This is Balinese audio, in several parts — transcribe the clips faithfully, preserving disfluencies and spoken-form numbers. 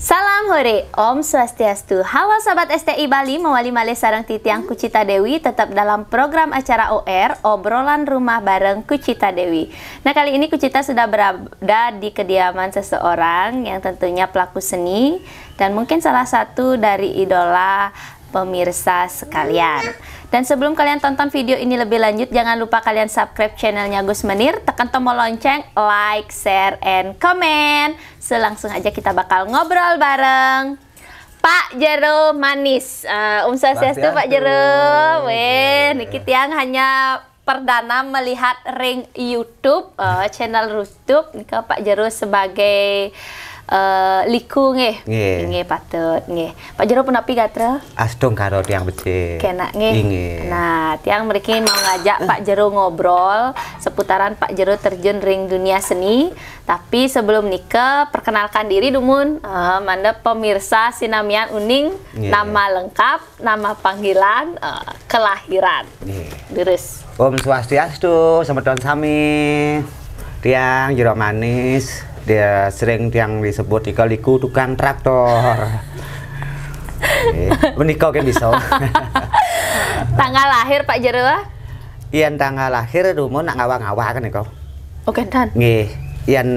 Salam hore, Om Swastiastu. Halo sahabat S T I Bali, mawali malih sareng titiang Kucita Dewi, tetap dalam program acara O R, Obrolan Rumah bareng Kucita Dewi. Nah, kali ini Kucita sudah berada di kediaman seseorang yang tentunya pelaku seni dan mungkin salah satu dari idola pemirsa sekalian. Dan sebelum kalian tonton video ini lebih lanjut, jangan lupa kalian subscribe channelnya Gus Menir, tekan tombol lonceng, like, share, and comment. So, langsung aja kita bakal ngobrol bareng Pak Jero Manis. Eh, Om Swastiastu, Pak Jero. Swastiastu. Weh, niki tiang hanya perdana melihat ring YouTube, eh, channel YouTube nika Pak Jero sebagai, eh, liku nggih. Nggih. Nggih, patut nggih. Pak Jero punapi gatra? Astungkara tiang becik. Kenak nggih. Inggih. Nah, tiang mriki mau ngajak Pak Jero ngobrol seputaran Pak Jero terjun ring dunia seni. Tapi sebelum nika, perkenalkan diri dumun. Eh, mangda pemirsa sinamian uning, nggih, nama lengkap, nama panggilan, eh, kelahiran. Nggih. Leres. Om Swastiastu, semeton sami. Tiang Jero Manis, dia sering tiang disebut ika liku tukang traktor. Nggih, menika kan bisa. Tanggal lahir Pak Jero? Yen tanggal lahir dumun nak ngawak-ngawak kan nika. Oh, kenten. Nggih, yen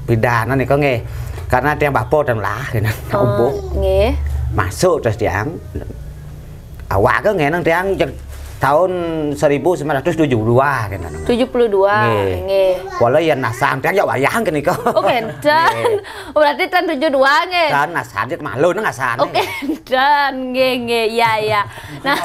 pidana nika nggih. Karena tiang bapa dan lah kena. Oh, nggih. Masuk terus tiang. Awak ke ngenang tiang jeg tahun seribu sembilan ratus tujuh puluh dua kena. Tujuh puluh dua, nggih. Nggih. Walau yen nasang tiang ya wayang ke nika. Oh, kenten. Nggih. Oh, berarti tahun tujuh dua nggih. Dan nasang jeg malu nang nasang. Oh, kenten. Nggih, nggih. Iya, iya. Nah.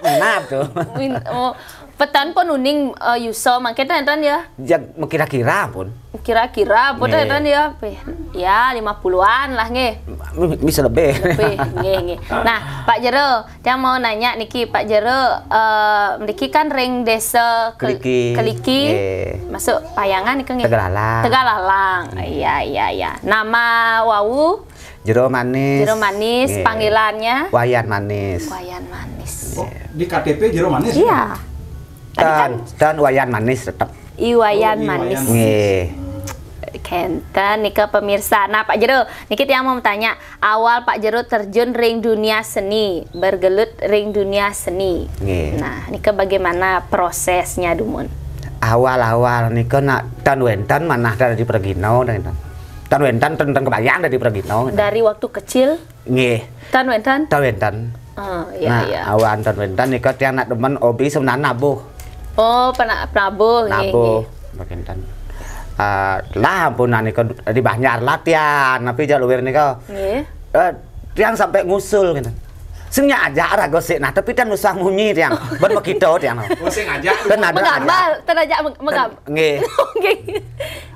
Benar tuh. Win-, oh, petan pun uning, eh, yuso mangke ten ya. Ya, kira-kira pun. Kira-kira pun ten ya. Peh, ya, lima puluhan lah nggih. M-, bisa lebih. Lebih, nggih, nggih. Nah, Pak Jero, tiang mau nanya niki, Pak Jero, eh, niki kan ring desa Kel-, Keliki. Keliki. Nggih. Masuk Payangan nika nggih. Tegalalang. Tegalalang. Hmm. Iya, iya, iya. Nama wau? Jero Manis. Jero Manis, nggih. Panggilannya? Wayan Manis. Wayan Manis. Oh, di K T P Jero Manis? Iya. Tadi kan ten, ten Wayan Manis tetep. I Wayan Manis. Oh, I Wayan Manis. Nggih. Kenten nika pemirsa. Nah, Pak Jero, niki tiang mau tanya, awal Pak Jero terjun ring dunia seni, bergelut ring dunia seni. Nggih. Nah, nika bagaimana prosesnya dumun? Awal-awal nika nak ten wenten manah dadi pragina, ten. Ten wenten, ten, ten kebayang dadi pragina. Dari waktu kecil? Nggih. Ten wenten? Ten wenten. Oh, iya, nah, iya. Awan ten wenten nika tiang nak demen hobi sebenarnya nabuh. Oh, pena-, penabuh, nggih, nabuh, nggih. Mangkin ten. Eh, lah ampun nika di Banjar latihan, tapi jak luwir nika. Nggih. Eh, tiang sampai ngusul gitu. Sing nyak ajak raga sik nah, tapi tiang usah munyi tiang. Ben makita tiang. Oh, sing ajak. Ten ada megambar, ajak. Ten ajak meg-, megam-, nggih. Nggih.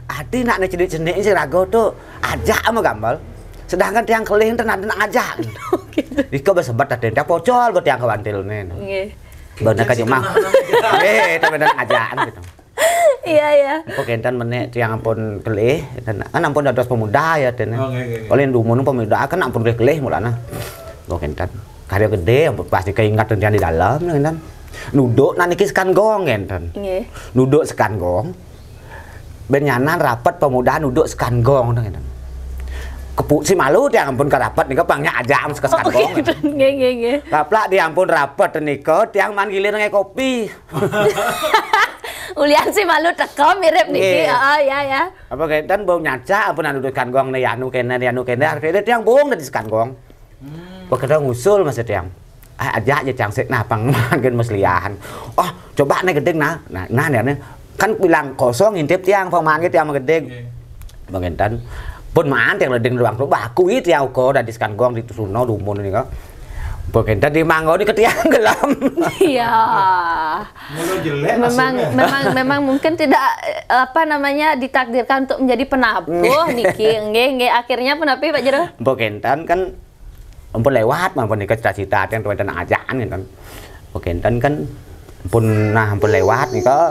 Ati nak ne cenik-cenik sing raga tu ajak megambar. Sedangkan tiang kelih ten ada nak ajak. Gitu. Iko besebat ati tiang pocol be tiang kawantil nen. Nggih. Bener kan cuma. Eh, tapi nak ajak gitu. Iya, iya. Ampun kenten menek tiang ampun kelih, kan ampun dados pemuda ya ten. Oh, nggih, nggih, nggih. Oleh dumun pemuda kan ampun kelih-kelih mulana. Ampun kenten. Karya gede ampun pasti keingat tiang di dalam kenten. Nuduk nak niki sekan gong kenten. Nggih. Nuduk sekan gong. Ben nyanan rapet pemuda nuduk sekan gong kenten. Kepu-, si malu tiang ampun karapet nika pangnya aja am sekan gong. Oh, kenten. Nggih, nggih, nggih. Kaplak di ampun rapet nika tiang man gilir ngai kopi. Ulian si malu teka mirip niki. Nggih. Heeh, ya, ya. Ampun kenten bau nyaca, ampun anu dukan gong ne ya anu kene, ya anu kene, akhirnya tiang bung dari sekan gong. Hmm. Wah, kita ngusul masa tiang. Ah, ajak aja tiang sik nah pang mangkin meslian. Oh, coba ne gedeng nah. Nah, nah, nah, nah. Kan bilang kosong intip tiang pang mangkin tiang gedeng. Nggih. Ampun kenten. Pun maan tiang ledeng ruang tu baku i tiang uko dari sekan gong di Suno dumun nika. Ampun kenten di mangga ni ketiang gelam. Iya. Mula jelek memang, nasibnya. Memang, memang mungkin tidak, eh, apa namanya, ditakdirkan untuk menjadi penabuh niki. Nggih, nggih, akhirnya punapi, Pak Jero? Ampun kenten kan ampun lewat, ampun nika cita-cita tiang tuan tenang ajaan kenten. Ampun kenten kan ampun nah ampun lewat nika.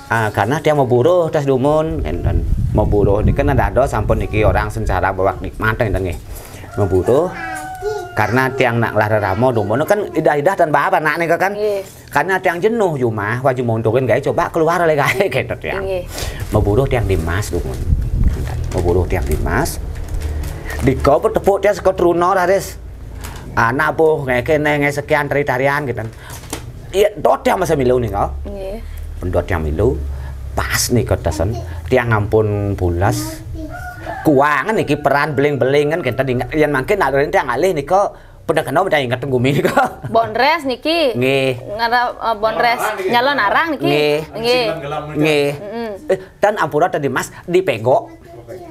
Ah, karena tiang maburuh tas dumun kenten. Maburuh nika kan ada sampun niki orang sengsara bawak nikmat kenten nggih. Maburuh karena tiang nak ngelah rerama dumun kan idah-idah tan bab anak nika kan. Nggih. Karena tiang jenuh jumah, wajib munturin gae coba keluar oleh gae gitu tiang. Nggih. Maburuh tiang di mas dumun. Pembuluh tiang Dimas. Dika petepuk tiang saka truna raris. Anak buh ngai kene ngai sekian tari-tarian gitu. Iya, dot tiang masa milu nih kau. Nggih. Pendot tiang milu. Pas nih kau tesen. Tiang ampun bulas. Kuangan niki peran beling-belingan kita ingat. Yang mungkin ada tiang alih nih kau. Pada kena pada ingat gumi nih kau. Bonres niki. Nggih. Ngara eh, bonres nyalon arang niki. Nggih. Nggih. Nggih. Mm-mm. Eh, dan ampura tadi Mas dipego.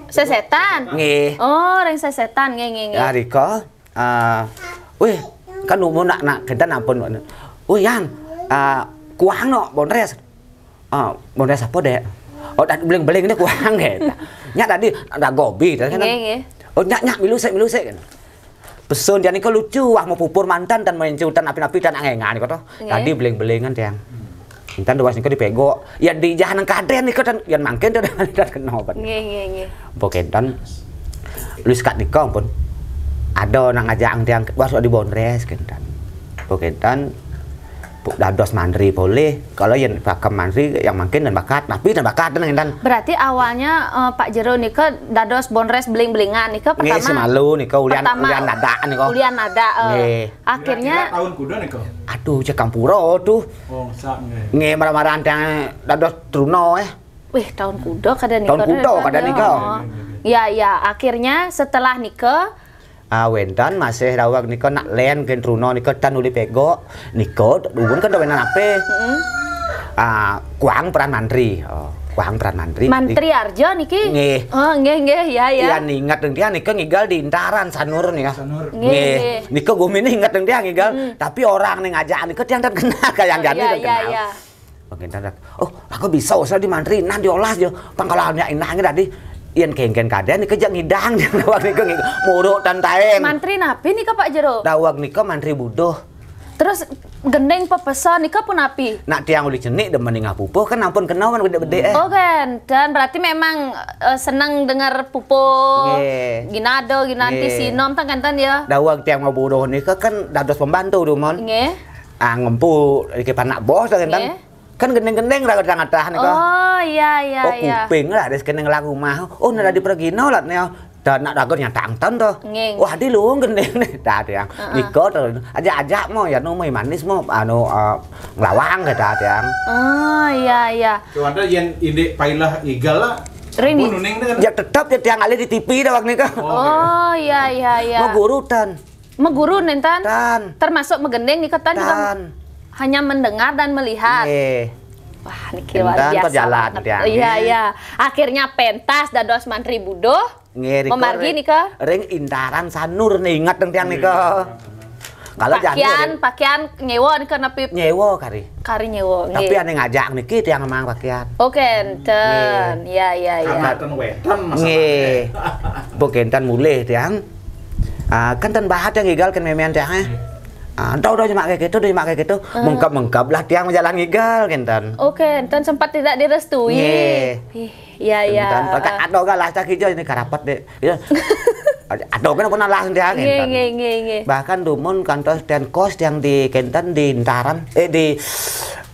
Sesetan. Nggih. Oh, ring sesetan nggih nggih nggih. Ya rika. Ah, wih, kan umur nak nak kita ampun. Wih, yang ah, kuang no bonres. Ah, bonres apa dek? Oh, tadi beling-beling dek kuang dek. Nyak tadi ada gobi tadi kan. Nggih nggih. Oh, nyak nyak milu sik milu sik kan. Pesun dia nika lucu, wah mau pupur mantan dan main cutan api-api dan angengan nika to. Nggih. Tadi beling-belingan tiang. Intan dua nika dipego. Ya di jahan kaden nika dan yang mangkin to dan dan kena obat. Nggih nggih nggih. Bokentan. Luis kat nika pun. Ada nang ajak tiang wah di bonres kentan. Bokentan. Dados mantri boleh. Kalau yang pakem mantri yang mungkin dan bakat, tapi dan bakat dan kentan. Berarti awalnya eh, Pak Jero nika dados bonres beling-belingan nika pertama. Nggih, semalu nika ulian pertama, ulian nada nika. Ulian nada. Eh. Nggih. Akhirnya kira-kira tahun kuda nika. Aduh, cek kampura tuh. Oh, sak nggih. Nggih, marah-marahan tiang dados truna eh. Wih, tahun kuda kada nika. Tahun kuda kada nika. Oh. Ya, ya, akhirnya setelah nika ah, wentan masih rawak nika nak len ken truna nika tan uli pego nika duun kan wentan ape. Heeh. Ah, kuang peran mantri. Oh, kuang peran mantri. Mantri arja niki? Nggih. Oh, nggih nggih ya ya. Iya ingat dong dia nika ngigal di intaran sanur nih ya. Sanur. Nggih. Nika gumi nih ingat dong dia ngigal. Hmm. Tapi orang nih ngajak nika tiang tak kenal kayak oh, jadi iya, iya, kenal. Iya. Pengen dadak. Oh, aku bisa usah di mantri nah diolah jo. Pangkalannya inahnya tadi. Yen kengken kaden nika jak ngidang dia dawag nika ngidang. Muruk tan taeng. Mantri napi nika Pak Jero? Dawag nika mantri buduh. Terus gending pepesan nika pun napi? Nak tiang uli cenik demen ningah pupuh kan ampun kena wan gede-gede eh. Oh kan, dan berarti memang eh, seneng dengar pupuh. Nggih. Ginado, ginanti nggih. Sinom tang kenten ya. Dawag tiang mau buduh nika kan dados pembantu dumon. Nggih. Ah ngempu iki panak bos tang kenten. Nggih. Kan gendeng-gendeng ra kadang atah nika. Oh iya iya oh, iya. Kuping ra des keneng lagu mah. Oh nara di pergi no lat neo. Dan nak dagon nyata angtan to. Nggih. Wah di luung gendeng nih. Dah tiang. Heeh. Nika to aja-aja mo ya no mai manis mo anu eh, ngelawang kata tiang. Oh iya iya. Cuman yen indik pailah igal lah. Rini. Nuning kan. Ya tetap ya tiang alih di T V dah waktu nika. Oh iya iya iya. Mau guru tan. Meguru nen tan. Tan. Termasuk megending nih ketan juga Tan. Hanya mendengar dan melihat. Nggih. Wah, niki luar Entan biasa. Perjalanan Banget. Tiang. Iya, iya. Akhirnya pentas dados mantri buduh. Nggih, riko Memargi ring, nika. Ring intaran sanur nih ingat dong tiang nika. Kalau Pakian, janur pakaian nyewa nika napi nyewa kari. Kari nyewa. Tapi nggih. Ane ngajak niki tiang emang pakaian. Oke, enten. Nggih. Ya, ya, ya. Karena ten wetan masalahnya. Nggih. Bukan tan mulih tiang. Ah, kan tan bahat yang igal kan memean tiang eh. Ah, entah udah cuma kayak gitu, udah cuma kayak gitu. Mengkap-mengkap lah tiang jalan igal kan tan. Oke, enten sempat tidak direstui. Nggih. Ih, iya, iya. Kan tan pakai atau galah cak hijau ini karapat deh. Ya. Atau kan pernah lah tiang Nggih, kan. Nggih, nggih, nggih. Bahkan dumun kantor tiang kos tiang di Kenten di Intaran eh di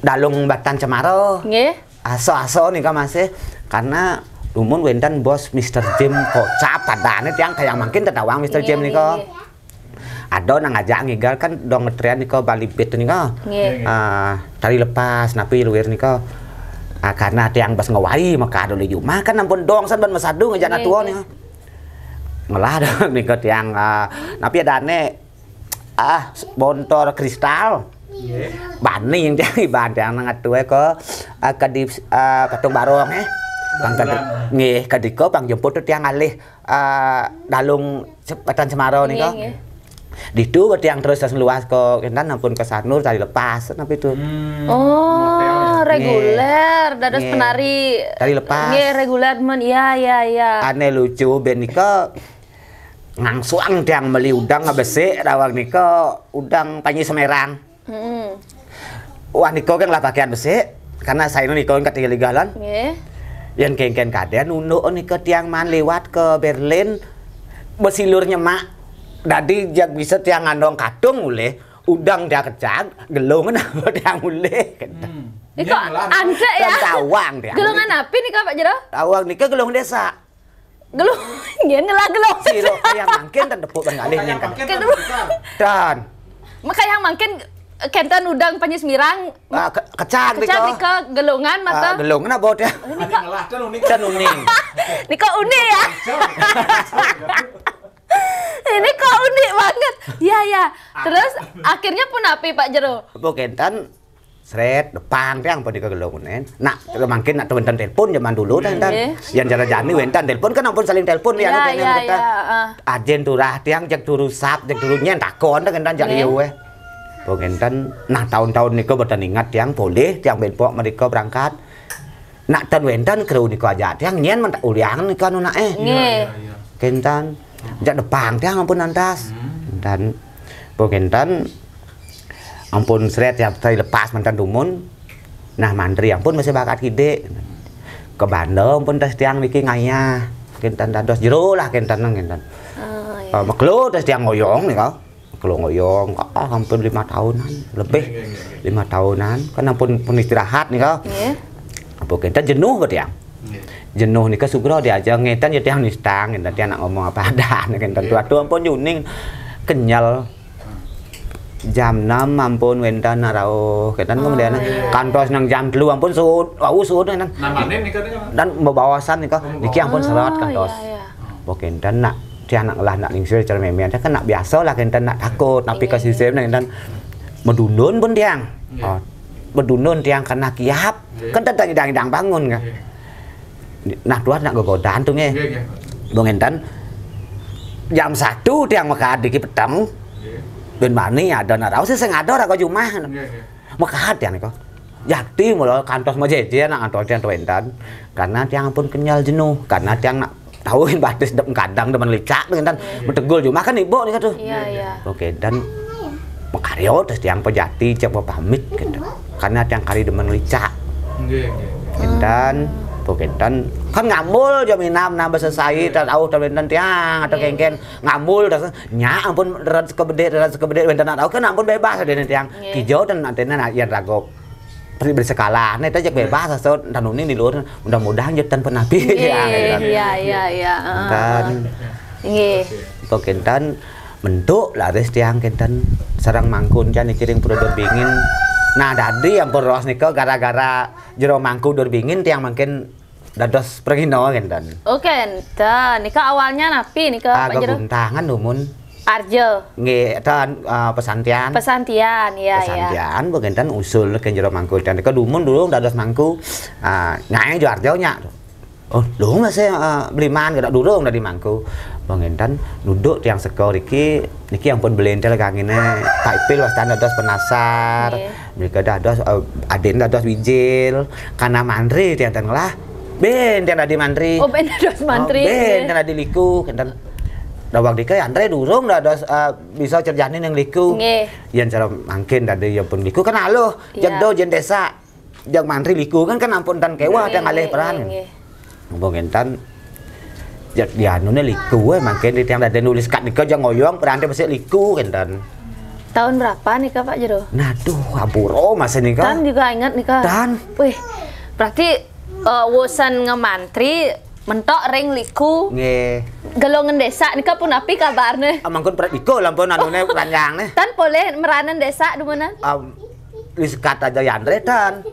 Dalung Batan Cemaro. Nggih. Aso-aso nika masih karena dumun wenten bos Mister Jim kocap padane tiang kayak mungkin tetawang Mister Jim nika. Ada nang ngajak ngigal kan dong ngetrian nika Bali Beat nika. Nggih. Ah, tari lepas napi luir nika. Ah, karena tiang bas ngewai maka ada di rumah kan ampun dong san ban mesadu ngejak natua nika. Ngelah dong nika tiang ah, napi ada ane ah bontor kristal. Bani yang tiang iban tiang nang atue ke ah, ke di ah, patung barong eh. Bang nggih, kadiko bang jemput tu tiang alih ah, dalung Batan Semaro nika. Nggih, nggih. Ditu tiang terus terus luas ke kentan ampun ke Sanur tali lepas napi tu. Hmm. Oh, reguler dados penari. Tali lepas. Nggih, reguler men. Iya, iya, iya. Ane lucu ben nika ngangsuang tiang meli udang besik rawang nika udang panji semerang. Heeh. Wah nika kan lah pakaian besik karena saya nika kan ketinggalan. Nggih. Yang kengken kaden unduk nika tiang man lewat ke Berlin besilur nyemak. Dadi jak bisa tiang ngandong katung ulih udang dia kecak gelung apa tiang ulih. Hmm. Iko angke ya. Tawang dia. Gelungan apa nih Pak Jero? Tawang nika gelung desa. Gelung, nggih, ngelah gelung. Sira kayang mangkin ten tepuk ban ngalih nyen kan. Mangkin ten Gelung. Tekan. Ten. Makayang mangkin kenten udang panyis mirang. Ah, ke-, kecak kecak nika. Nika gelungan mata. Ah, gelungan apa dia? Unik, Kak. Ngelah ten unik. Ten unik. Nika unik ya. Ini kok unik banget. Iya, ya. Terus akhirnya punapi, Pak Jero? Apa kenten? Sret, depang tiang pun dikegelung nen. Nak, mangkin nak wenten telepon zaman dulu kan, kan. Nggih. Yang cara jani wenten telepon kan ampun saling telepon ya, iya, kan, iya, kan. Iya, heeh. Ajen turah tiang cek turu sap, cek turu nyen takon kan, kan, jak liu, eh. Pengenten, nah, tahun-tahun niku boten ingat tiang boleh, tiang benpok mereka berangkat. Nak ten wenten kru niku aja tiang nyen men tak uliang niku anu nak, eh. Nggih. Iya, iya, iya. Kenten, jak depang tiang ampun antas. Hmm. Kenten, pengenten, ampun sret ya, saya lepas mantan dumun. Nah, mantri ampun masih bakat kidik. Ke Banda ampun tes tiang niki ngayah. Kenten dados jero lah kenten nang kenten. Oh, iya. Eh, meklo tes tiang ngoyong nih kau. Meklo ngoyong, ah, ampun lima tahunan lebih. Iya, iya, iya. Lima tahunan. Kan ampun pun istirahat nih kau. Iya. Apa kenten jenuh ke tiang? Iya. Jenuh nih ke sugra diajak ngeten ya tiang nistang, kenten tiang nak ngomong apa ada, kenten. Iya. Tuh ampun juning kenyal. Jam enam ampun wenten nak rauh. Kenten kemudian, oh, iya, kantos nang jam telu ampun suud, wau suud kenten. Namanin nika teh, kan? Dan bebawasan nika, oh, niki ampun serot kantos. Oh, iya, iya. Pokoknya kenten nak, tiang nak ngelah nak lingsir cara memean, kan nak biasa lah kenten nak takut, tapi ke sistem kenten medunun pun tiang. Iya. Oh, medunun tiang karena kiap, iya, kan tetang idang-idang bangun kan. Iya. Nah, tuan nak gegodan tuh nggih. Nggih, nggih. Bung enten, jam satu tiang mekaad iki peteng. Nggih. Ben mani ada nak rauh sing ada raga jumah. Nggih, nggih. Mekaad tiang nika. Jakti mula kantos majeje nak ngantos tiang tuh enten. Karena tiang ampun kenyal jenuh, karena tiang nak tahu batis dep kadang demen licak dengan, nggih, metegul jumah kan ibu nika tuh. Iya, iya. Oke, dan makarya terus tiang pejati cek pamit gitu. Karena tiang kari demen licak. Nggih, nggih, nggih. Kenten, po kenten. Kan ngambul jam enam nambah selesai, iya, terus auh terus kenten tiang atau, iya, kengken ngambul terus nya ampun red sekebede, red sekebede wenten auh kan ampun bebas dene tiang. Nggih. Kijau dan antena nak yen rago beri, beri sekala. Nek aja bebas asal tanuni di luar. Mudah-mudahan jatan penapi. Nggih, ya, gitu. Iya, iya, iya, heeh. Kan. Nggih. Untuk kenten bentuk laris tiang kenten sareng mangkun jan dikiring pura Durbingin. Nah, dadi yang peros nika gara-gara jero mangku Durbingin tiang mangkin dados prengina kenten. Oh, kenten. Nika awalnya napi nika, ah, Pak Jero? Geguntangan dumun. Arja. Nggih, enten, ah, pesantian. Pesantian, iya, iya. Pesantian, kenten usul ke jero mangku. Dan nika dumun dulu dados mangku. Ah, nyai jo arja nya. Oh, lu nggak sih, eh, beliman kena durung dari mangku. Bang Intan duduk tiang sekor iki, niki ampun belentel kangine. Pak Ipil wastan dados penasar. Nggih. Mereka dados, eh, adin dados wijil, karena mantri tiang ten ngelah. Ben tiang dadi mantri. Oh, ben dados mantri. Oh, ben tiang dadi liku, kenten. Dawang dika antre durung dados, eh, bisa cerjani yang liku. Nggih. Yang cara mangkin dadi ya pun liku kan aluh, iya, jegdo jen desa. Jang mantri liku kan, kan ampun tan kewah, nggih, tiang alih nggih, peran. Nggih, nggih. Mumpung kenten, jak dianune liku, eh, mangkin di tiang dadi nulis kat nika jang ngoyong, peran besik liku kenten. Tahun berapa nika, Pak Jero? Nah, duh, ampura masa nika. Tan juga ingat nika. Tan. Wih, berarti, eh, wosan ngemantri mentok ring liku. Nggih. Gelongan desa nika pun api kabarne? Ah, mangkun pret liku lampun anune ranjangne. Tan polih meranan desa dumanan? Am, disekat aja yantre tan.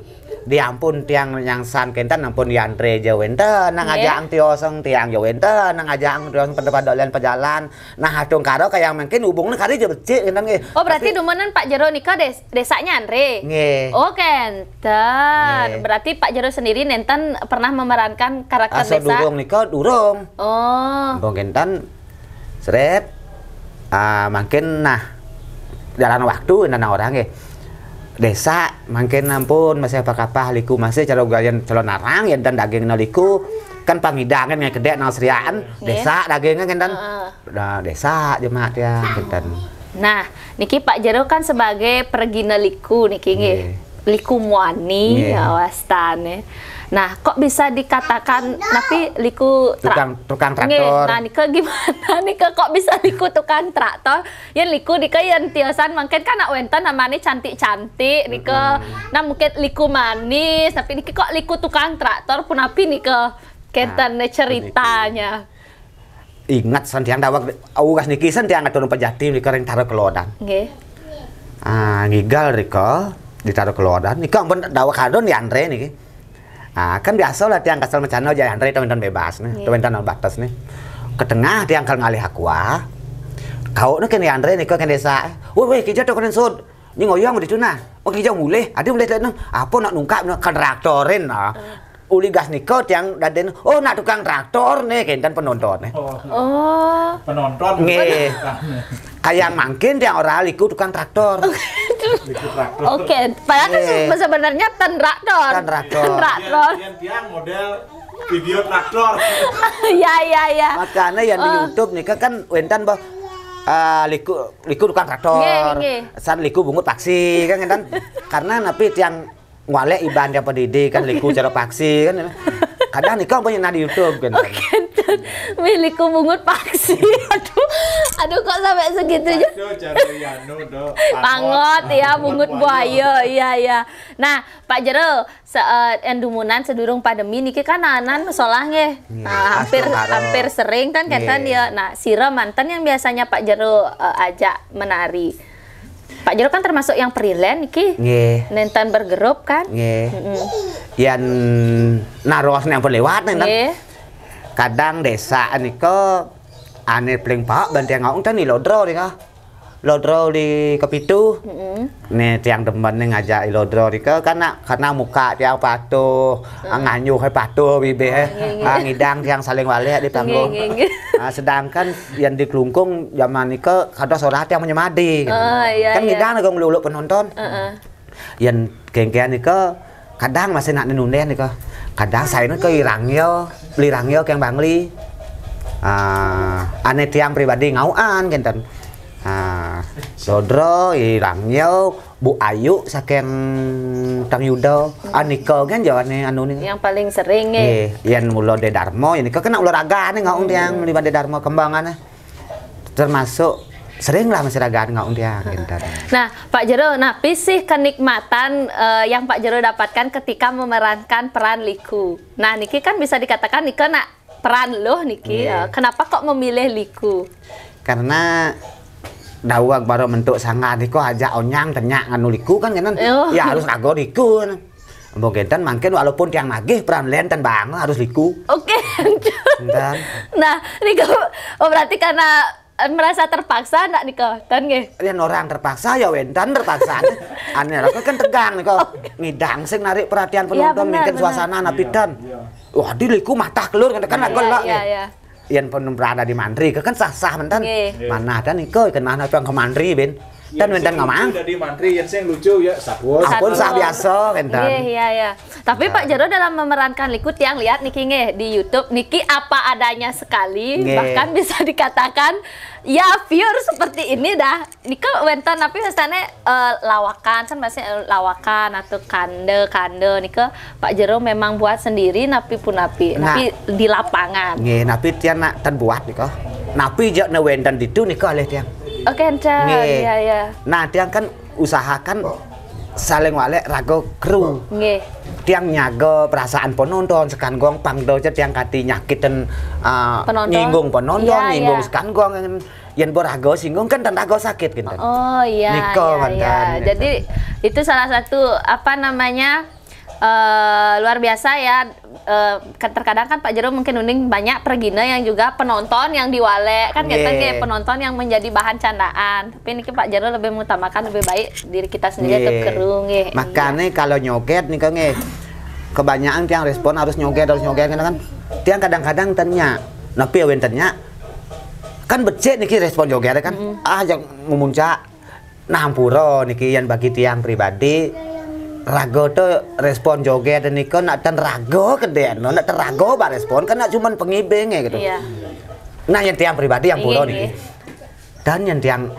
Diampun tiang nyangsan kenten ampun yantre ja wenten, nang, nggih, aja ang tioseng tiang ja wenten, nang aja ang tioseng pada-pada lian pejalan. Nah, atung karo kayang mangkin hubungan kari ja becik kenten nggih. Oh, berarti tapi dumanan Pak Jero nika des-, desanya Andre? Nggih. Oh, kenten. Nggih. Berarti Pak Jero sendiri nenten pernah memerankan karakter asa desa? Durung nika durung. Oh. Mumpung kenten sret, ah, mangkin nah jalan waktu nang orang nggih. Desa mangkin ampun masih apa kapah liku masih cara galian calon narang ya dan daging na liku kan pangidangan ngai kedek nang seriaan. Nggih. Desa dagingnya kenten. Heeh. Nah, desa jemaat ya kenten. Nah, niki Pak Jero kan sebagai pergina liku niki nggih. Nggih. Liku muani, nggih, ya, wastane. Nah, kok bisa dikatakan napi liku tra-, tukang, tukang nggih, traktor. Nah, nika gimana nika kok bisa liku tukang traktor? Yen liku nika yen tiosan mangkin kan nak wenten namane cantik-cantik nika. Mm-mm. Nah, mungkin liku manis, tapi niki kok liku tukang traktor punapi nika? Kenten, nah, ceritanya. Begitu. Inget san tiang daweg, ugas niki san tiang atur pejati nika ring Tara Kelodan. Nggih. Ah, ngigal rika di Tara Kelodan. Nika ampun daweg kadon di Andre niki. Ah, kan biasa lah tiang kesel macana jai Andre to wénten bebas nih, nggih, to wénten batas nih. Ke tengah tiang kal ngalih aqua. Kau nih kene Andre nika kene desa. Woi, woi, kija to kene sud. Ni ngoyong di tuna. Oh, kija mulih. Adi mulih to. Apa nak nungkap nak kontraktorin nah. Uli gas nika tiang daden, "Oh, nak tukang traktor nih," kénten penonton nih. Oh. Oh. Penonton. Nggih. Kayang mangkin tiang ora liku tukang traktor. Liku traktor. Oke, padahal kan sebenarnya ten traktor. Ten traktor. Ten traktor. Yang tiang model video traktor. Ya, ya, ya. Makanya yang di YouTube nih kan wénten bah uh, liku liku tukang traktor. Nggih, nggih. San liku bungut paksi kan kan. Karena napi tiang ngwalek iban dia pedidi kan liku cara paksi kan. Kadang nika punya nah di YouTube kan. Oke, wih liku bungut paksi. Aduh, aduh kok sampai segitu aja. Aduh, cara ya, no, no. Pangot ya, bungut buaya. Iya, iya. Nah, Pak Jero, se uh, dumunan sedurung pandemi niki kan anan masalah nggih. Nah, hampir hampir sering kan kata dia. Nah, sira manten yang biasanya Pak Jero uh, ajak menari. Pak Jero kan termasuk yang freelance iki. Nggih. Nenten bergerup kan? Nggih. Mm -mm. Yang naros yang lewat nenten. Nggih. Kadang desa nika ane paling pak bantiang ngaung ten ilodro nika. Lodro di kepitu. Mm -mm. Nih tiang demen nih ngajak ilodro nika karena karena muka tiang patuh, mm. Nganyuh patuh bibih. Oh, ngidang tiang saling walik di panggung. Nggih, nggih. Nah, sedangkan yang di Klungkung zaman nika kada suara tiang menyemadi. Oh, iya, kan iya. Ngidang aku ngeluluk penonton. Uh -uh. Yang kengkean nika kadang masih nak nenundeh nika. Kadang saya nika irangyo, beli rangyo keng bangli. Ah, ane tiang pribadi ngauan kenten. Ah, Sodro irangyo, Bu Ayu saking Tang Yuda. Anika kan jawane anu nih. Yang paling sering eh. Yang mula de Darmo, yang nika kena ular agak nih ngaung tiang meliban de Darmo kembangan. Termasuk sering lah masih ragaan ngaung dia gitu. Nah, Pak Jero, nah pisih kenikmatan uh, yang Pak Jero dapatkan ketika memerankan peran Liku. Nah, niki kan bisa dikatakan nika nak peran loh niki. Yeah. Uh, kenapa kok memilih Liku? Karena dawag baru mentuk sangat niko aja onyang tenyak nganu Liku kan kan. Oh. Ya harus rago Liku kan. Mungkin mangkin walaupun tiang nagih peran lenten bang harus liku. Oke. Okay. Nah, niku oh, berarti karena eh, merasa terpaksa ndak nika kan nggih? Yang orang terpaksa ya wenten terpaksa. Ane aku kan tegang nika. Okay. Ngidang sing narik perhatian penonton ya, mungkin suasana napi dan. Wah, di liku matah kelur kan kan aku lah. Iya, iya. Yang pun berada di Mandri kan sah-sah menten. Okay. Mana ada nika kenal apa yang ke Mandri ben. Dan wénten ngomong. Jadi mantri yang sing lucu ya sapuus. Ampun sah biasa wénten. Iya, iya, iya. Tapi Pak Jero dalam memerankan Liku tiang lihat niki nggih di YouTube niki apa adanya sekali, nggih. Bahkan bisa dikatakan ya pure seperti ini dah. Nika wénten tapi mestane uh, lawakan kan masih uh, lawakan atau kande kande nika Pak Jero memang buat sendiri napi punapi, nah, napi di lapangan. Nggih, napi tiang nak ten buat nika. Napi jak ne wénten ditu nika oleh tiang. Oke, okay, iya, iya. Nah, tiang kan usahakan saling walek rago kru. Nggih. Tiang nyaga perasaan penonton sekan gong pang do tiang kati nyakitan uh, penonton. Nyinggung penonton, ya, nyinggung ya. Sekan gong yang berago singgung kan tanda rago sakit gitu. Oh iya. Nika iya, iya. Jadi itu salah satu apa namanya uh, luar biasa ya uh, terkadang kan Pak Jero mungkin uning banyak pergina yang juga penonton yang diwalek kan yeah. Kita penonton yang menjadi bahan candaan tapi ini Pak Jero lebih mengutamakan lebih baik diri kita sendiri yeah. Tetap keru nggih. Makanya iya. Kalau nyoget nih kan nggih kebanyakan tiang respon harus nyoget harus nyoget kan tiang kadang-kadang tanya napi awin tanya kan becik niki respon joget kan mm -hmm. Ah yang memuncak Nah, ampura niki yang bagi tiang pribadi raga tu respon joget nika nak ten raga kedek no, nak ten raga ba respon kan nak cuman pengibing gitu. Iya. Nah, yang tiang pribadi yang pura niki. Dan yang tiang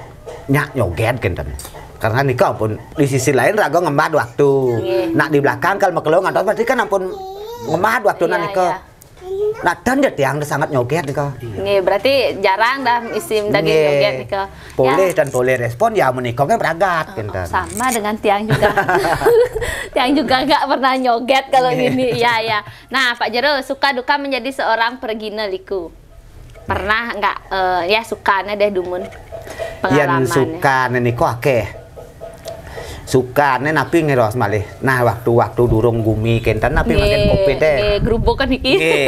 nyak nyoget kenten. Karena nika pun di sisi lain raga ngembat waktu. Iya. Nak di belakang kalau mekelong atau berarti kan ampun ngembat waktu iya, nak nika. Iya. Nah, dan dia tiang sangat nyoget nih kok. Nggih, berarti jarang dah isim daging nyoget nih kok. Boleh ya. Dan boleh respon ya menikah kan beragat oh, gitu. Sama dengan tiang juga. Tiang juga nggak pernah nyoget kalau gini. Ya ya. Nah, Pak Jero suka duka menjadi seorang pergina liku. Pernah nggak, eh, ya, sukane deh dumun Yen pengalamannya? Sukane niko akeh. Sukane napi ngeros malih. Nah, waktu-waktu durung gumi kenten napi makin Nggih, kopi teh. Nggih, gerubuk kan niki. Nggih.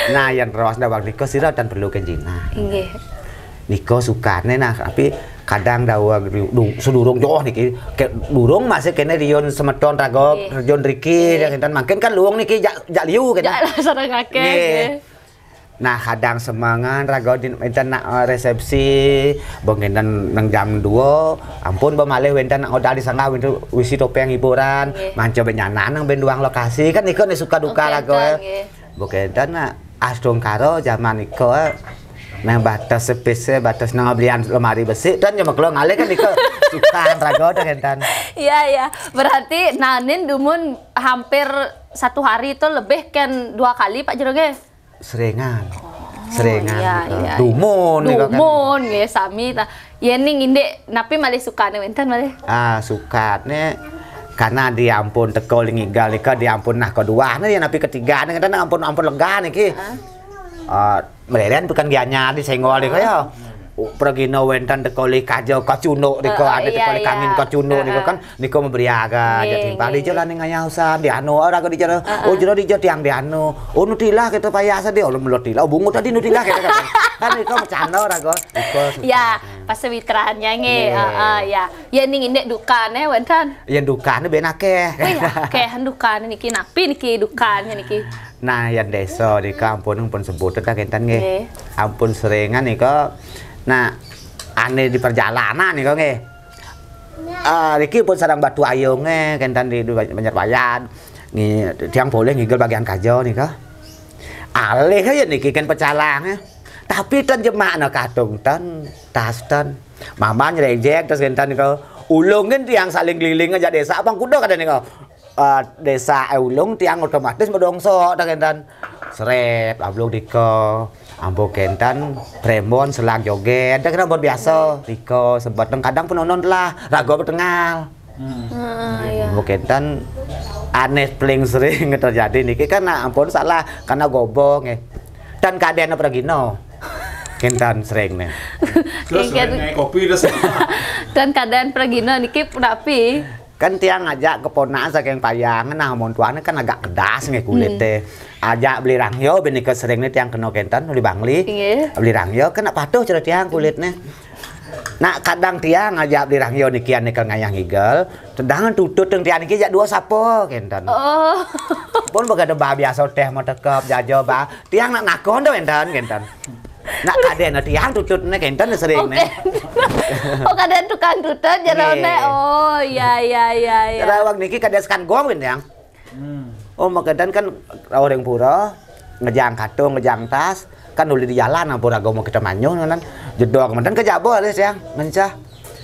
Nah, yang ros dawang niko sira tan perlu kenjina. Nggih. Niko sukane nah, tapi kadang dawang du- sedurung joh niki, ke durung masih kene riun semeton raga Nggih. riun riki ya kenten mangkin kan luung niki jak jak liu kenten. Jak lah sareng akeh. Nggih. Nggih. Nah, kadang semangan raga di enten nak eh, resepsi, bengkenen nang jam dua, ampun bemalih wenten nak odal di sanggah wenten wisi topeng hiburan, Nggih. manca benyanan nang ben duang lokasi kan niko nih suka duka Oke, raga. nggih. Bengkenen nak astungkara zaman niko eh, nang batas sepis eh, batas nang belian lemari besi dan cuma kalau ngalih kan niko suka raga dah kenten. Iya, iya. Berarti nanin dumun hampir satu hari itu lebih kan dua kali, Pak Jero, nggih? Seringan. Seringan Iya, gitu. iya. Dumun gitu kan. Dumun nggih sami ta. Yen ning indik napi malih sukane wenten malih? Ah, sukane karena diampun teko lingigal nika diampun nah kedua nih ya napi ketiga nih kan ampun ampun lega niki. Ah, meleren bukan gianyar di senggol nih kaya. Pragina wenten teko li kaja kacunuk nika Oh, ada teko iya, li kangin iya. kacunuk nika Ah, kan nika membriaga aja Nggih, timpal nggih, di jalan ning ngayah usan di anu ora di jalan. Oh, jero di jalan tiang di anu. Oh, nu tilah kita payah sedih oh melo tilah. Oh, bungut tadi nu tilah kita kan. Kan nika bercanda ora go. Nika suka. Ya, pas sewitrannya nggih. Nggih. Heeh, ya. Ya ning indik dukane wenten. Yang dukane ben akeh. Wih, akeh dukane niki napi niki dukane niki. Nah, yang desa nika ampun pun sebut ta kenten nggih. Nggih. Ampun seringan nika. Nah, ane di perjalanan nika nggih. Ah, niki pun sareng Batu Ayunge kenten di, di Banjarbayan. Ngi tiang polih ngigel bagian kaja nika. Alih aja niki kan pecalange. Tapi ten jemakna katung ten, tas ten. Maman rejek terus kenten nika. Ulung kan tiang saling keliling aja desa abang kuda kada nika. Eh, desa eh, Ulung tiang otomatis medongso dah kenten. Seret abluk dika. Ambo kenten, premon, selang joget, dah kenten buat biasa. Dika sebab kadang penonon lah, raga betengal. Heeh, ya. Ambo kenten aneh paling sering terjadi niki kan nah, ampun salah karena gobong eh. Dan kadena pragina. Kenten sering nih. Terus Iya, naik kopi terus. Dan keadaan pragina niki napi? Kan tiang ngajak keponakan saking Payang nah amun tuane kan agak kedas nggih kulite. Ajak beli rangyo ben nika sering nih tiang kena kenten beli bangli. Nggih. Beli rangyo kena patuh cara tiang kulitnya. Nah, kadang tiang ngajak beli rangyo nikian nikel ngayah ngigel, tedangan tutut teng tiang niki jak dua sapa kenten. Oh. Pun begada ba biasa teh mau tekep jajo ba. Tiang nak nakon tu kenten kenten. Nak kaden tiang tutut ne kenten sering Oke. ne. Oh, kadang tukang tutut jero Nggih. ne. Oh, iya, iya, iya, iya. Rawang niki kada sekan gong kenten. Oh, makadan kan orang pura ngejang katung, ngejang tas, kan uli di jalan ampun agama kita manyuh kan. Jedok menten ke jabo alis yang ngencah.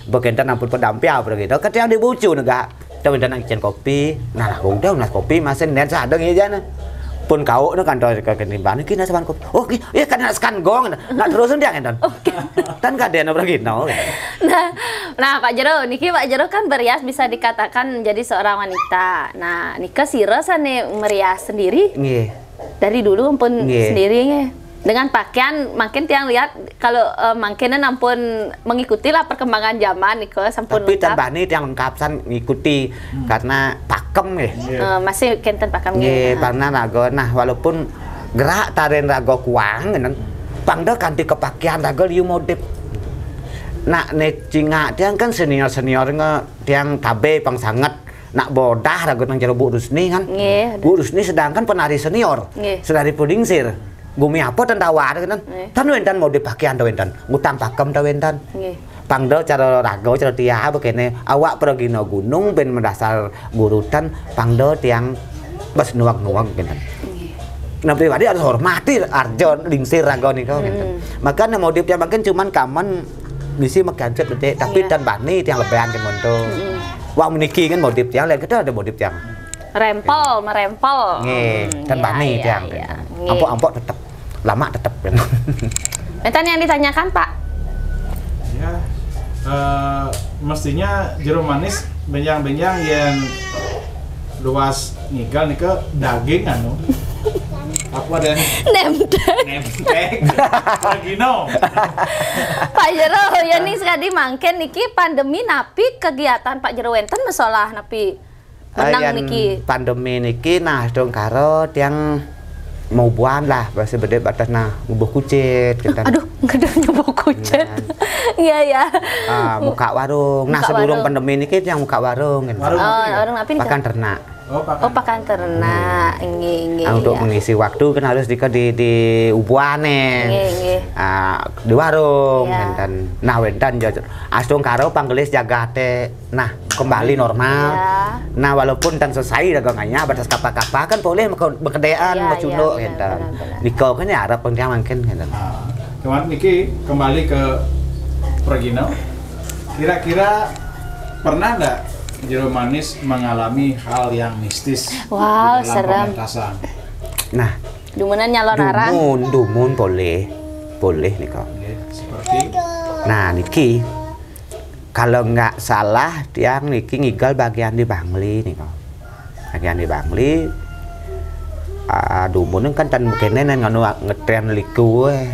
Bekenten ampun pedampiau pergi. Ke tiang dibucu nega. Kita minta nak kicen kopi. Nah, lah udah nak kopi masih nen sadeng ya jana. Pun kau nak kantor ke kenimbang niki nak saban kopi. Oh, ki- iya kan nak sekan gong. Nak terus dia kan. Oke. Kan kaden pergi no. Nah, nah, Pak Jero, niki Pak Jero kan berias bisa dikatakan menjadi seorang wanita. Nah, nika sira sane merias sendiri Nggih. dari dulu ampun Nggih. Sendiri nggih. Dengan pakaian mungkin tiang lihat kalau eh, mungkin ampun mengikuti lah perkembangan zaman nika sampun Tapi lengkap. Tambani tiang lengkap san ngikuti karena pakem nggih. Eh, masih kenten pakem Nggih, nggih. karena raga nah walaupun gerak taren raga kuang ngenen, pang da kanti kepakian raga liu modif. Nak ne cingak tiang kan senior-senior nge tiang tabe pang sanget. Nak bodah raga nang jero Bu Rusni kan. Nggih. Bu Rusni sedangkan penari senior. Nggih. Sedari Pulingsir. Gumi apa ten tawar kan. Nggih. Tan wenten modif pakian ta wenten. Ngutang pakem ta wenten. Nggih. Pang da cara raga cara tia begini. Awak pergi no gunung ben mendasar gurutan pang da tiang bas nuwag-nuwag gitu. Nah pribadi harus hormati arjo lingsir raga nika gitu. Makanya modif yang mungkin cuman kamen bisi mekancet detik tapi Iya. Tan Bani tiang lebehan kan monto. Wah meniki kan modif tiang lain kita ada modif tiang. Rempel, merempel. Nggih, Hmm, Tan iya, Bani iya, tiang. Iya. Nggih. Ampok-ampok tetep. Lama tetep. Enten yang ditanyakan, Pak? Ya, eh, mestinya jero manis benjang-benjang yang luas ngigal nika daging anu. Apa dan nemtek. Nemtek. Lagi no. Pak Jero, ya nih sekali mangkin niki pandemi napi kegiatan Pak Jero wenten masalah napi menang niki. Pandemi niki nah dong karo tiang mau buan lah bahasa beda batas nah ngubuh kucit kita. Aduh, nggak ada nyebut kucit. Iya, iya. Ah, buka warung. Nah, sebelum pandemi niki tiang buka warung gitu. Warung napi? Pakan ternak. Oh, pakan ternak. Nggih, nggih. Nah, untuk mengisi waktu kan harus di di di ubuane. Nggih, nggih. Ah, di warung wenten. Nah, wenten astungkara panggelis jagate. Nah, kembali normal. Nah, walaupun tan selesai dagangannya batas kapa-kapa kan boleh bekedean, becunduk wenten. Nika kan ya arep penting mangkin wenten. Nah, cuman niki kembali ke Regina. Kira-kira pernah nggak Jero Manis mengalami hal yang mistis di dalam pementasan? Nah, dumunan nyalon arang. Dumun, dumun boleh. Boleh nika. Oke, seperti? Nah, niki kalau nggak salah tiang niki ngigal bagian di Bangli nika. Bagian di Bangli, ah, dumun kan tan kene nen nganu ngetren liku eh.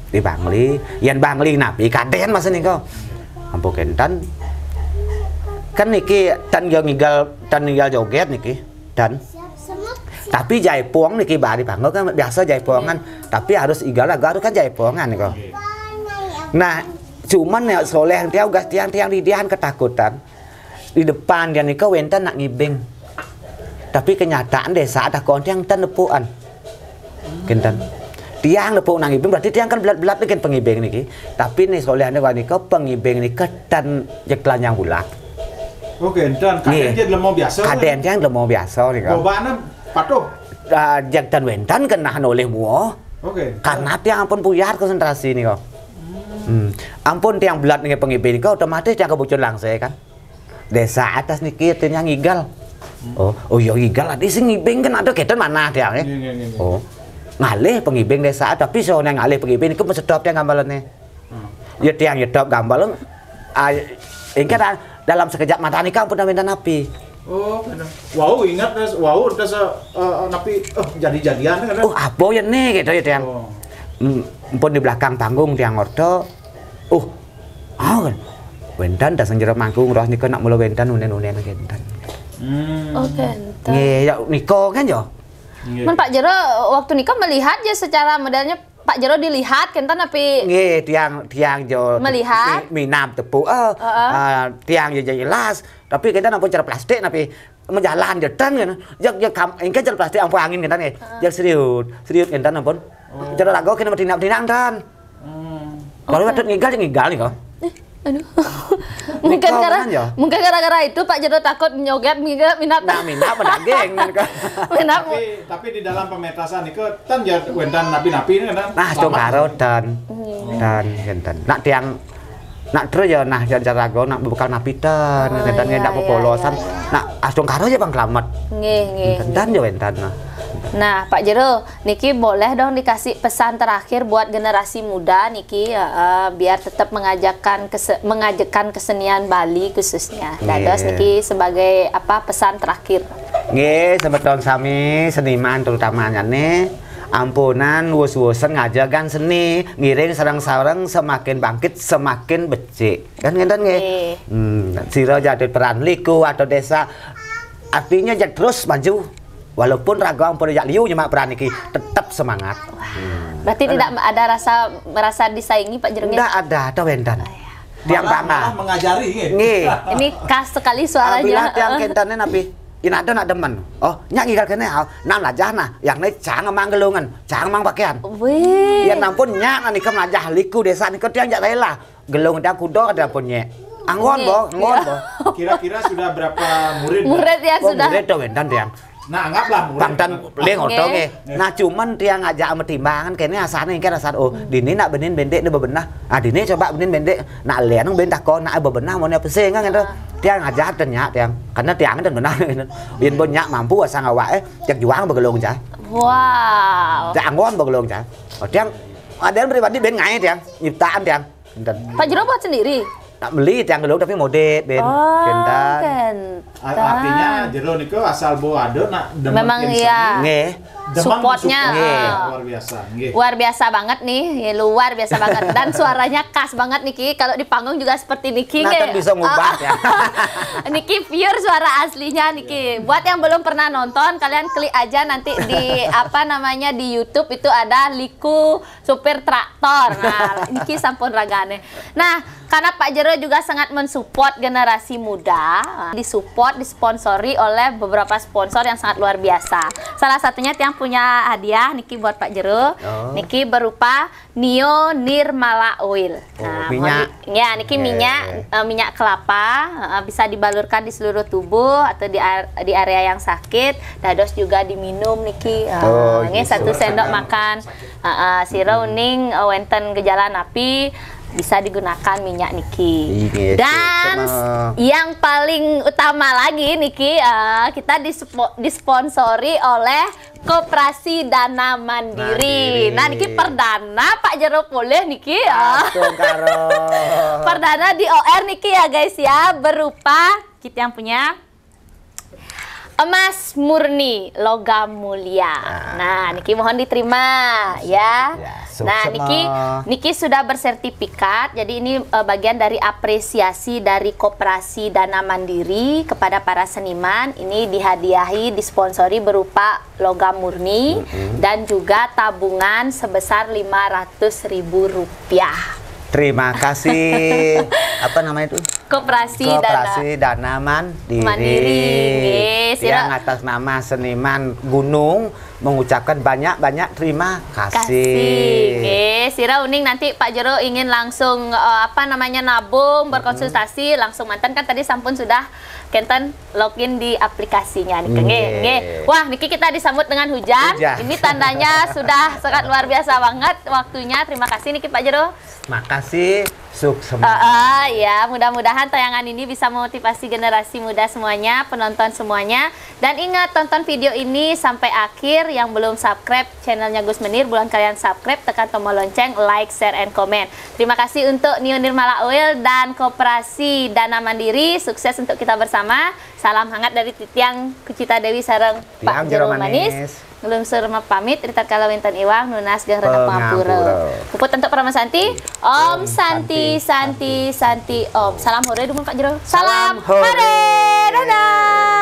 Di Bangli, yang Bangli napi kaden masa nika. Ampun kenten. Kan niki tan yo ngigal tan ngigal joget niki. Dan tapi jaipong niki bari panggung kan biasa jaipongan, tapi harus igal lagu harus kan jaipongan nika. Nah, cuman ya soleh tiang ugas tiang tiang didian ketakutan. Di depan dia nika wenten nak ngibing. Tapi kenyataan desa ada kon tiang ten nepuan. Kenten. Tiang nepuk nak ngibing berarti tiang kan belat-belat kan pengibing niki. Tapi nih soleh nika pengibing nika ten jek telanjang bulat. Oh, kenten. Kaden dia lemo biasa. Kaden tiang lemo biasa nika. Gobana patuh. Ah, jek ten wenten kena oleh mua. Oke. Karena tiang ampun puyar konsentrasi nika. Hmm. Ampun tiang belat nih pengibing nika otomatis tiang kebucun langse kan. Desa atas niki artinya ngigal. Oh, oh iya ngigal adi sing ngibing kan ada keten mana tiang eh. Oh. Ngalih pengibing desa tapi so nang ngalih pengibing niku mesedop tiang gambalane. Ya tiang nyedop gambal. Ah, engke dalam sekejap mata nika ampun wenten napi. Oh, bener. Wow, ingat des, wow des eh, napi eh jadi-jadian kan. Oh, apa ya nih gitu ya tiang. Hmm, ampun di belakang panggung tiang orto. Oh, ah kan. Wenten dasang jero manggung roh nika nak mula wenten unen-unen kenten. Hmm. Oh, kenten. Nggih, ya nika kan ya. Nggih. Men Pak Jero waktu nika melihat ya secara modelnya Pak Jero dilihat kenten tapi nggih tiang tiang jo melihat minam tepuk eh ah, tiang jo jelas tapi kita nampun cara plastik napi menjalan jedan kan. Jak jak kam engke jal plastik ampun angin kenten nggih. Jak serius, serius kenten ampun. Cara lagu kena bertindak-tindak dan. Kalau ada ngigal ya ngigal nih kok. Aduh. Mungkin karena mungkin gara-gara itu Pak Jero takut nyoget ngigal minat. Nah, minat pedaging kan. Minat. Tapi tapi di dalam pementasan itu kan ya wenten napi-napi ini kan. Nah, dong karo dan dan kenten. Nak tiang nak terus ya nah cara lagu nak bekal napi ten kenten ndak pepolosan. Nak astungkara ya pangklamet. Nggih, nggih. Kenten ya wenten nah. Nah, Pak Jero, niki boleh dong dikasih pesan terakhir buat generasi muda niki eh, biar tetap mengajakkan kese- mengajakkan kesenian Bali khususnya. Dados niki sebagai apa pesan terakhir. Nggih, semeton sami seniman terutamanya nih ampunan wus-wusen ngajagan seni ngiring sareng-sareng semakin bangkit semakin becik kan ngenten nggih. Hmm, sira jadi peran liku atau desa artinya jadi terus maju. Walaupun raga ampun jak liu nyemak peran iki tetap semangat. Berarti tidak ada rasa merasa disaingi Pak Jero nggih? Ndak ada, ada wenten. Tiang bangga. Mengajari nggih. Nggih. Ini khas sekali suaranya. Bila tiang kentane napi? Yen ada nak demen. Oh, nyak ngigal kene. Nang lajah nah, yang ne cang mang gelungan, cang mang pakaian. Wih. Yen ampun nyak nika melajah liku desa nika tiang jak rela. Gelung tiang kuda ada ampun nyek. Anggon bo, anggon bo. Kira-kira sudah berapa murid? Murid ya sudah. Murid to wenten tiang. Nah, anggaplah murid. Pangtan ling oto nggih. Nah, cuman tiang ngajak ama timbangan kene asane engke rasane oh, dini nak benin bendik ne bebenah. Ah, dini coba benin bendik nak len ben takon nak bebenah mau apa sing kan gitu. Tiang ngajak ten nyak tiang. Karena tiang ten benah gitu. Yen bon nyak mampu asang awake cek juang begelung cah. Wow. Cek anggon begelung cah. Oh, tiang ada yang pribadi ben ngae tiang, nyiptaan tiang. Kenten. Pak Jero buat sendiri? Nak beli tiang gelung tapi modit ben. Oh, kenten. Artinya jero niku asal Bu Ade nak demen. Memang iya. Nggih. Demen Supportnya, mensupport. Ah. Luar biasa. Nggih. Luar biasa banget nih, ya, luar biasa banget. Dan suaranya khas banget niki. Kalau di panggung juga seperti niki. Nah, nggih. Kan bisa ngubah ya. Niki pure suara aslinya niki. Buat yang belum pernah nonton, kalian klik aja nanti di apa namanya di YouTube itu ada Liku supir traktor. Nah, niki sampun ragane. Nah, karena Pak Jero juga sangat mensupport generasi muda, disupport, disponsori oleh beberapa sponsor yang sangat luar biasa. Salah satunya tiang punya hadiah niki buat Pak Jero. Oh. Niki berupa Neo Nirmala Oil. Oh, minyak. Mohon di- ya, niki Oke. minyak eh, minyak kelapa eh, bisa dibalurkan di seluruh tubuh atau di ar- di area yang sakit. Dados juga diminum niki. Eh, Oh, nggih, gitu. Satu sendok makan. Heeh, sira uning eh, wenten gejala napi bisa digunakan minyak niki. Iya, Dan sama. Yang paling utama lagi niki eh, kita dispo- disponsori oleh Koperasi Dana Mandiri. Mandiri. Nah, niki perdana Pak Jero polih niki ya. Langsung karo. Perdana di O R niki ya guys ya, berupa kita yang punya emas murni logam mulia. Nah, niki mohon diterima ya. Ya, sukses, Nah, niki Ma. niki sudah bersertifikat. Jadi ini eh, bagian dari apresiasi dari Koperasi Dana Mandiri kepada para seniman. Ini dihadiahi, disponsori berupa logam murni dan juga tabungan sebesar lima ratus ribu rupiah. Terima kasih. Apa namanya itu? Koperasi Dana Koperasi Dana Mandiri. Mandiri, nggih, sira- Yang atas nama seniman Gunung mengucapkan banyak-banyak terima kasih. Kasih. Nggih, sira uning nanti Pak Jero ingin langsung eh, apa namanya nabung, berkonsultasi, langsung manten kan tadi sampun sudah kenten login di aplikasinya nih. Nggih, Nggih. nggih. Wah, niki kita disambut dengan hujan. Hujan. Ini tandanya sudah sangat luar biasa banget waktunya. Terima kasih niki Pak Jero. Makasih, sukses. Heeh, ya, mudah-mudahan tayangan ini bisa memotivasi generasi muda semuanya, penonton semuanya. Dan ingat, tonton video ini sampai akhir. Yang belum subscribe channelnya Gus Menir, buruan kalian subscribe, tekan tombol lonceng, like, share, and comment. Terima kasih untuk Neo Nirmala Oil dan Koperasi Dana Mandiri. Sukses untuk kita bersama. Salam hangat dari Titiang Kucita Dewi sareng Pak Tiang Jero Jero Manis. Manis. Nglungsur pamit, ritatkala wénten iwang, nunas geng rena Pangapura. pangapura. Puput untuk Parama Santi. Om Santi, Santi, Santi Om. Salam hore dumun Pak Jero. Salam Salam hore. hore. Dadah.